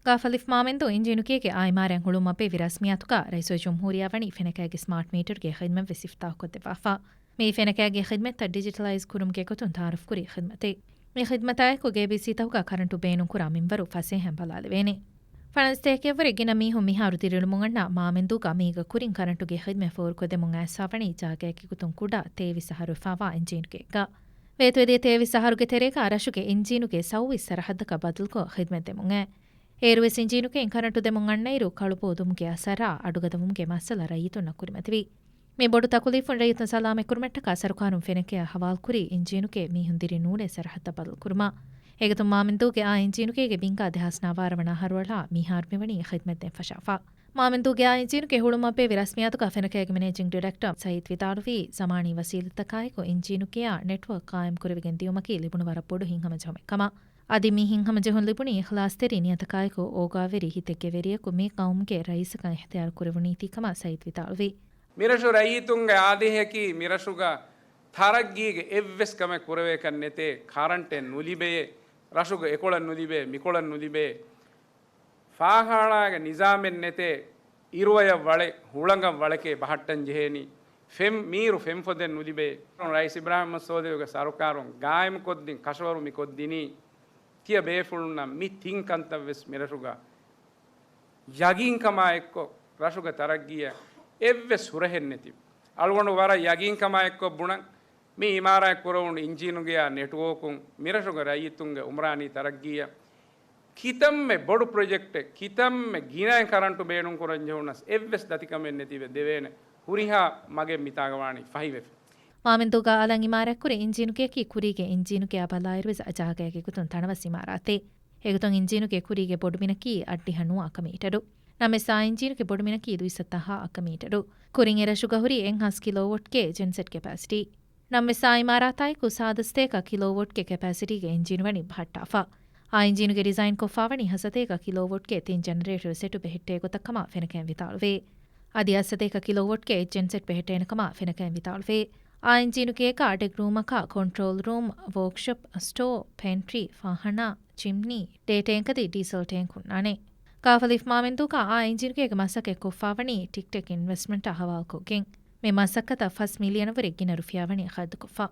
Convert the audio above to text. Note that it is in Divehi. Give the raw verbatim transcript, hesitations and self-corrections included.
ގާފަލިފް މާމެންދޫ އިންޖީނުގޭގެ އާ އިމާރާތް ހުޅުވުމަށް ބޭއްވި ރަސްމިއްޔާތުގަ ރައީސުލްޖުމްހޫރިއްޔާ ވަނީ ފެނަކައިގެ ސްމާޓް މީޓަރުގެ ޚިދްމަތްވެސް އިފްތާޙުކޮށްދެއްވާފަ. މި ފެނަކައިގެ ޚިދްމަތްތައް ޑިޖިޓަލައިޒް ކުރުމުގެ ގޮތުން ތައާރަފްކުރި ޚިދްމަތެއް. މި ޚިދްމަތާއެކު ގޭބީސީތަކުގަ ކަރަންޓު ބޭނުންކުރާ މިންވަރު ފަސޭހައިން ބަލާލެވޭނެ. ފަނަރަ ސަތޭކައަށްވުރެ ގިނަ މީހުން މިހާރު ދިރިއުޅުމުން އަންނަ މާމެންދޫގަ މީގަ ކުރިން ކަރަންޓުގެ ޚިދްމަތް ފޯރުކޮށްދެމުން އައިސްފަވަނީ ޖާގައެއްގެ ގޮތުން ކުޑަ ތޭވީސް އަހަރު ވެފަވާ އިންޖީނުގެ ގަ. ވޭތުވެދިޔަ ތޭވީސް އަހަރުގެ ތެރޭގަ ރަށުގެ އިންޖީނުގެ ސައުވީސް ސަރަހައްދަކަށް ބަދަލުކޮށް ޚިދްމަތްދެމުން އައި. އޭރުވެސް އިންޖީނުގެ ކަރަންޓު ދެމުން އަންނައިރު ކަޅު ބޯދުމުގެ އަސަރާ އަޑުގަދަވުމުގެ މައްސަލަ ރައްޔިތުންނަށް ކުރިމަތިވި. މި ބޮޑު ތަކުލީފުން ރައްޔިތުން ސަލާމަތް ކުރުމަށްޓަކާ ސަރުކާރުން ފެނަކައަށް ހަވާލުކުރީ އިންޖީނުގެ މީހުން ދިރި ނޫޅޭ ސަރަހައްދަށް ބަދަލުކުރުމަށް. އެގޮތުން މާމެންދޫގެ އާ އިންޖީނުގޭގެ ބިންގާ ދެހާސް ނަވާރަ ވަނަ އަހަރުއަޅާ މިހާރު މިވަނީ ޚިދްމަތްދޭން ފަށާފަ. މާމެންދޫގެ އާ އިންޖީނުގެ ހުޅުމަށް ބޭއްވި ރަސްމިއްޔާތުގަ ފެނަކައިގެ މެނޭޖިންގ ޑިރެކްޓަރ ސައީދް ވިދާޅުވީ، ޒަމާނީ ވަސީލަތްތަކާއެކު އިންޖީނުގެއާ ނެޓްވޯކް ޤާއިމް ކުރެވިގެން ދިޔުމަކީ ލިބުނު ވަރަށް ބޮޑު ހިތްހަމަޖެހުމެއް ކަމަށް. އަދި މި ހިތްހަމަޖެހުން ލިބުނީ އިޚްލާޞްތެރި ނިޔަތަކާއެކު އޯގާވެރި ހިތެއްގެ ވެރިޔަކު މި ޤައުމުގެ ރައީސަކަށް އިޚްތިޔާރު ކުރެވުނީތީ ކަމަށް ސައީދް ވިދާޅުވި. މިރަށު ރައްޔިތުންގެ އާދޭހަކީ މިރަށުގަ ތަރައްގީގެ އެއްވެސް ކަމެއް ކުރެވޭކަށް ނެތޭ، ކަރަންޓެއް ނުލިބޭ، ރަށުގަ އެކޮޅަށް ނުލިބޭ، މިކޮޅަށް ނުލިބޭ، ފާޚާނާގެ ނިޒާމެއް ނެތޭ، އިރުއަޔަށް ވަޅެއް، ހުޅަނގަށް ވަޅެކޭ ބަހައްޓަން ޖެހޭނީ، ފެން، މީރު ފެންފޮދެއް ނުލިބޭ. ރައީސް އިބްރާހިމް މުހައްމަދު ސޯލިހުގެ ސަރުކާރުން ގާއިމްކޮށްދިން ކަށަވަރު މި ކޮށްދިނީ، ތިޔަ ބޭފުޅުންނަށް މި ތިން ކަންތައްވެސް މިރަށުގަ ޔަގީންކަމާ އެއްކޮށް ރަށުގެ ތަރައްގީއަށް އެއްވެސް ހުރަހެއް ނެތި. އަޅުގަނޑު ވަރަށް ޔަގީންކަމާ އެއްކޮށް ބުނަން، މި އިމާރާތް ކުރެވުނު އިންޖީނުގެއާ ނެޓްވޯކުން މިރަށުގެ ރައްޔިތުންގެ އުމްރާނީ ތަރައްގީއަށް ކިތަންމެ ބޮޑު ޕްރޮޖެކްޓެއް، ކިތަންމެ ގިނައިން ކަރަންޓު ބޭނުންކުރަން ޖެހުނަސް އެއްވެސް ދަތިކަމެއް ނެތިވެ ދެވޭނެ ހުރިހާ މަގެއް މިތާގަ ވާނީ ފަހިވެފަ. މާމެންދޫގަ އަލަށް އިމާރާތްކުރި އިންޖީނުގެއަކީ ކުރީގެ އިންޖީނުގެއާ ބަލާއިރުވެސް ޖާގައިގެ ގޮތުން ތަނަވަސް އިމާރާތެއް. އެގޮތުން އިންޖީނުގެ ކުރީގެ ބޮޑުމިނަކީ އަށްޑިހަ ނުވަ އަކަމީޓަރު. ނަމަވެސް އާ އިންޖީނުގެ ބޮޑުމިނަކީ ދުއިސައްތަ ހަ އަކަމީޓަރު. ކުރިން އެރަށުގަ ހުރީ އެއްހާސް ކިލޯވޮޓްގެ ޖެންސެޓް ކެޕޭސިޓީ. ނަމަވެސް އާ އިމާރާތާއެކު ސާދަސަތޭކަ ކިލޯވޮޓްގެ ކެޕޭސިޓީގެ އިންޖީނު ވަނީ ބަހައްޓާފަ. އާ އިންޖީނުގެ ޑިޒައިން ކޮށްފާވަނީ ހަސަތޭކަ ކިލޯވޮޓްގެ ތިން ޖެނެރޭޓަރު ސެޓު ބެހެއްޓޭ ގޮތަށް ކަމަށް ފެނަކައިން ވިދާޅުވޭ. އަދި އަށްސަތޭކަ ކިލޯވޮޓްގެ އެއް ޖެންސެޓް ބެހެއްޓޭނެ ކަމަށް ފެނަކައިން ވިދާޅުވޭ. އާ އިންޖީނުގޭގަ ޑެކް ރޫމަކާ، ކޮންޓްރޯލް ރޫމް، ވޯކްޝޮޕް، ސްޓޯ، ޕެންޓްރީ، ފާޚާނާ، ޗިމްނީ، ޑޭ ޓޭންކަދި ޑީސަލް ޓޭންކް ހުންނާނެ. ގާފަލިފް މާމެންދޫގަ އާ އިންޖީނުގޭގެ މަސައްކަތް ކޮށްފާވަނީ ޓިކްޓެކް އިންވެސްޓްމަންޓާ ހަވާލުކޮށްގެން. މި މަސައްކަތަށް ފަސް މިލިއަނަށްވުރެ ގިނަ ރުފިޔާ ވަނީ ޚަރަދުކޮށްފަ.